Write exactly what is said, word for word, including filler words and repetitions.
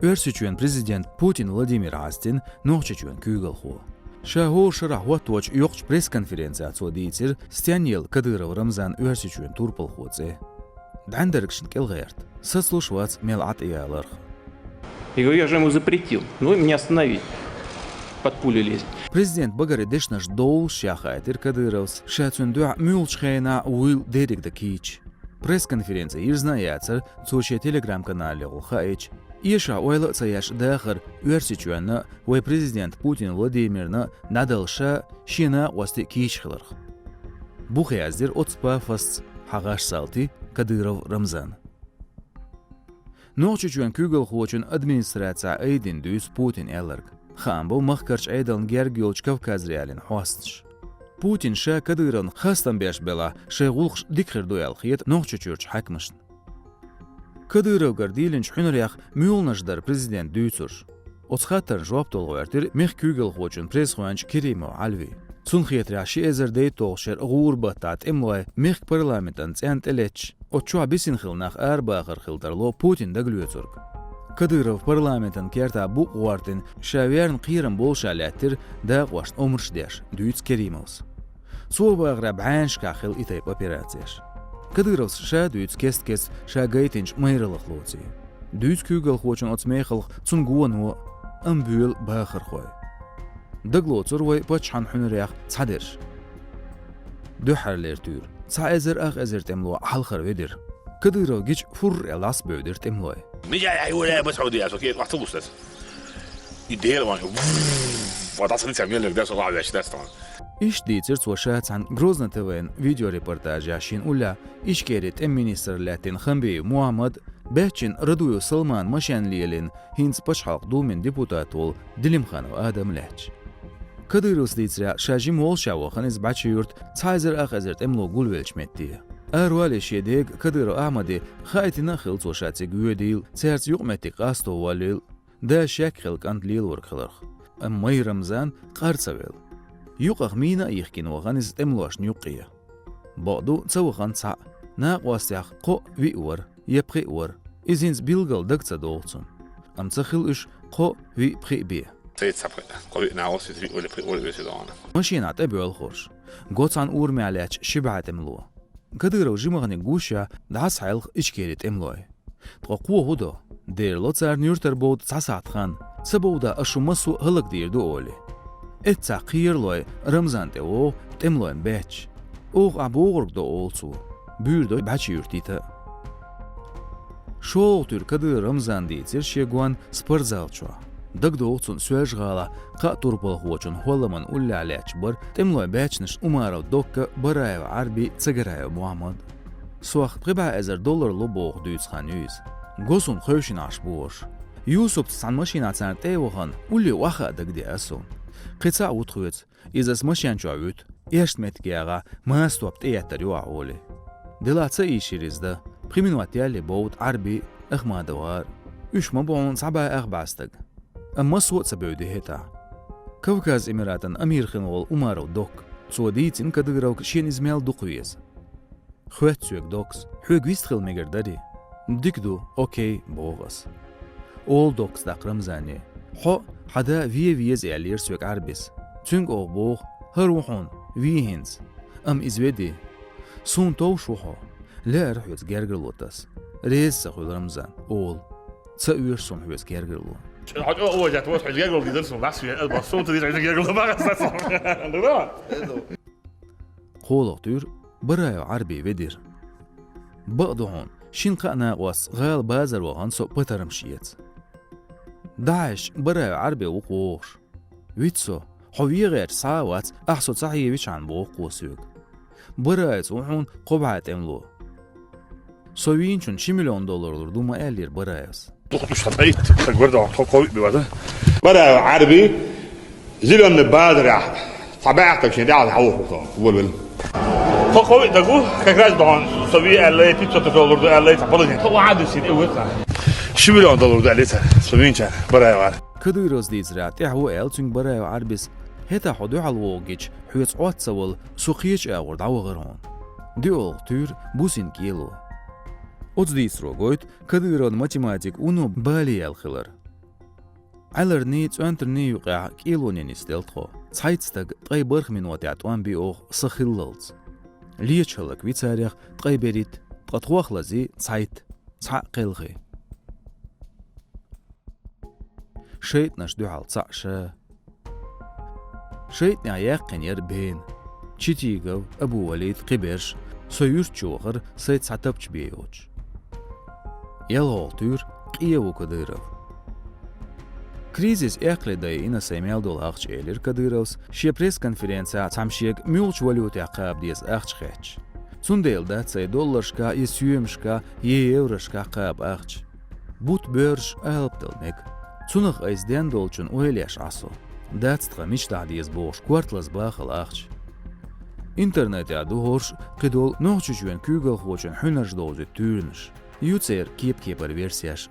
Оьрсийчоьнан президент Путин Владимир хьастина Нохчийчоьнан куьйгалхо. Ша хӀора шарахь хӀотточу йоккхачу пресс-конференцехь цо дийцира, стенна елла Кадыров Рамзан Оьрсийчоьнан турпалхо цӀе. ДӀаьндаргашна кӀел гӀерта, сацалуш вац мел Ӏа тӀеяларх. Я говорю, я же ему запретил. Ну, вы меня остановили. Под пули лезть. Президент багара дешнаш довлуш ша хаийтира Кадыровс, ша цуьнан дуьхьа муьлхачу хенахь вуйла дерриг дан кийча. Пресс-конференци йирзина а яцара, цо шен Telegram-каналехула хаийтича, эшахь ойла а ца еш дахар Оьрсийчоьнна а, вайн президент Путин Владимирна а дӀадала ша, шен накъостий кийча хиларх. Бух яздира оццу пафосца хьан гӀаш-салтий Кадыров Рамзан. Нохчийчоьнан куьйгалхочун администрацехь айдина дуьйцу Путина аьлларг. Хаам бо махкарчу Ӏедална герга йолчу Кавказ.Реалиин хьосташа. Путина ша Кадыровна хастам беш белахь, шайн гӀуллакхаш дика хир ду аьлла хета Нохчийчуьрчу хьаькамашна. Кадыровгара дийлинчу хьуьнарех муьлханаш дара президента дуьйцурш? Оцу хаттарна жоп дала гӀоьртира мехкан куьйгалхочун пресс-гӀоьнча Керимов Ӏалви. Цунна хетарехь, ши эзар дейтталгӀачу шеран гӀуран баттахь тӀемалой мехкан парламентан цӀенна тӀелетташ, оцу чохь бисина хилла нах арабахар хила тарло Путина дагалоьцург. Кадыров парламентан кертахь букъ гӀортийна, ша верна кхерам болуш а лаьттира дакъошна омраш деш, дуьйцу Керимовс. Цо бахарехь бӀеннашкахь хилла и тайпа операцеш. Кадыровс ша дуьйцу кест-кеста ша гайтинчу майраллах лоций. Дуьйцу куьйгалхочун оцу мехаллах цунна гоно а, амма боьлу бахархой. Дагалоцур вай паччахьан хьуьнарех цхьадерш. Дуьххьарлера туьйра. Цхьа эзар ах эзар тӀемало хьалхара ведира. Кадыров гича фурр аьлла дӀасабевдира тӀемалой. Мижа, ай, ура, масхьуди, а, со кхета, вахта лустас. И дера ван, ву, ву, ву, дӀасаца меллиг деш, ван веш деш тхуна. Иштта дийцира цо ша цхьана Грозный ТВ-н видеорепортажехь шена уллехь Ичкерин тӀеман министр лаьттина Хамбиев Мухьаммад, баьччина Радуев Салман машен лелийна хӀинца Пачхьалкхан Думин депутат волу Делимханов Адам лаьтташ. Кадыровс дийцарехь, ша жима волуш а вахана иза БӀачи-Юьрта цхьа эзар ах эзар тӀемало гулвеллачу метте. Аравале шен дега Кадыров Ахьмаде хаийтина а хилла цо ша цига воьдийла, цаьрца юкъаметтиг къасто воллийла, да шек хилла кӀант лелорг хиларх. Амма Майра Рамзан къар ца велла. Юкъах мина а йихкина вахана иза тӀемалошна юккъе. Бакъду, ца вахана цхьаъ, накъостех кхоъ-виъ вара, я пхиъ вара. Иза хӀинца билггал дага ца догӀу цунна. Амма ца хилла уьш кхоъ, виъ, пхиъ бен. Ца ца пхиъ, кхоъ-виъ накъост, виъ вала, пхиъ вала весиг догӀана. Машенахь тӀебоьлхурш. Го цхьана урамехь лаьтташ ши бӀе тӀемало. Кадыровн жимахниг гуш а, дӀасахьаьлха Ичкерин тӀемалой. Ткъа кхо хӀун до? Дерло царна юьртара бовда цхьа сахьт хан. Ца бовда, ас шу массо а хӀаллакдийр ду олий. Эццахь кхералой Рамзан тӀе вогӀу тӀемалойн баьчча. Оха ахь бохург до олу цо. Буьйр до БӀачи-Юьрта йита а. ШолгӀа туьра Кадыров Рамзана дийцира шен гонна спортзал чохь. ДагадогӀу цунна Соьлжа-ГӀалахь кхаа турпалхочун хӀолламан уллехь лаьтташ бара тӀемалойн баьччанаш Умаров Докка, Бараев Ӏарби, Цагараев Мухьаммад. Сох пхи бӀе эзар доллар ло боху дуьйцу хан ю иза. Го суна хевшина Ӏаш бохуш. Юсупца цхьана машинахь царна тӀе а вахана, улле охьахаа дагадеа суна. Кхин цхьаъ ву тхоьца. Иза ас машен чохь вуьту. Эшна меттиг ягӀахь, маса топ тӀеэттар ю ахь олий. Делахь ца ийшира иза дан. Пхи минот яьлле бовда Ӏарби а, Ахмадов ГӀара а. Уьш ма бу хьуна цхьа бӀе ах бӀе стаг. Амма массо а ца бевди хӀетахь. Кавказ Эмиратан амир хин волу Умаров Докка. Цо дийцина Кадыровга шена иза мел дукха веза. Хоьтту соьга Доккас: «Хьоьга вистхила мегар дарий?» «Дика ду, окей», — боху ас. Олу Доккас даккха Рамзане: «Хьо, хьан да вен веза», — аьллера соьга Ӏарбис. Цуьнга оха боху: «ХӀара ву хьуна, вен хӀинца». Амма иза ведий. «Суна товш ву хьо. Лаьара хьоьца гергарло таса». «Реза ца хуьлу, Рамзан», — олу. «Ца оьшу суна хьоьца гергарло». Хьо чӀогӀа уважать, вот хьоьца гергарло дийзар суна, лас вен, ас боху, суна ца дийза хьоьца гергарло бахьа аса суна. КхоалгӀа туьра Бараев Ӏарби ведира. Бакъ ду хьуна, шина-кхаа накъостца гӀала базар вахана со патармаш эца. ДӀахьаьжча, Бараев Ӏарби ву кхуьуш. «Вита со, хьо вен гӀерташ схьа а вац, ахь со ца хьевичхьана», — боху кхо соьга. Бараевца ву хьуна кхо бӀе тӀемало. Со вийначунна ши миллион доллар лур ду ма аьллера Бараевс. Дух душ хьан тӀе, так гордо, хо-, хо-, бивада. Бараев Ӏарби, Зелёный базарехь, цхьа баьхкаг шен тӀехь хьан вохур сон, волавелла. Хо-, хо-, дагу, как раз дон, со ви аьллай, пятьсот доллар ду аьллай, цхьа положение. Хо-, хо-, хьан дуьсийна, и вот цхьа. Ши миллион доллар ду аьллай цхьа, со вийначара, Бараев Ӏар. Кадыровс дийцарехь, тӀаьхьа ву аьлла цуьнга Бараев Ӏарбис, хӀетахь хьо дуьхьал вогӀу гича, хьоьца Ӏотта ца вала, со кхечу агӀор дӀавахара хьуна. ДоьалгӀа туьра бусин кӀело. Оцу дийцаро гойту Кадыровн математик вуно бале яьлла хилар. Ӏаьларний, цӀоьнтарний юкъехь кӀелоне нисделла тхо. Цхьайтта стага ткъе бархӀ минотехь тӀом би оха са хиллалц. Леча хӀаллаквий царех ткъе берхӀитта, ткъа тхох лазий цхьайтта, цхьаъ кхелхий. ШайтӀанаш дуьхьал цхьаъ ша. ШайтӀанех яьккхина яра бена. Читигов, Абу-Валид, кхиберш, со юьрта чу вахара сайца цхьа тапча бен йоцуш. ЯлхолгӀа туьйра къен ву Кадыров. Кризис эккхале дайина сайн мел долу ахча, элира Кадыровс, шен пресс-конференцехь цхьамма шега муьлхачу валютехь кхаба деза ахча хаьттича. Цундела дац сайн долларшкахь я соьмашкахь, я еврошкахь кхаба ахча. Бутт боьрзуш алапа дала мега. Цунах айса ден долчун ойла еш Ӏа со. Дац тхан мича дахьа деза бохуш, корта лаза бахала ахча. Интернетехь ду хӀорш кхидолу Нохчийчоьнан куьйгалхочун хьуьнарш довзуьйту туьйранаш. Ю церан кеп-кепара версеш.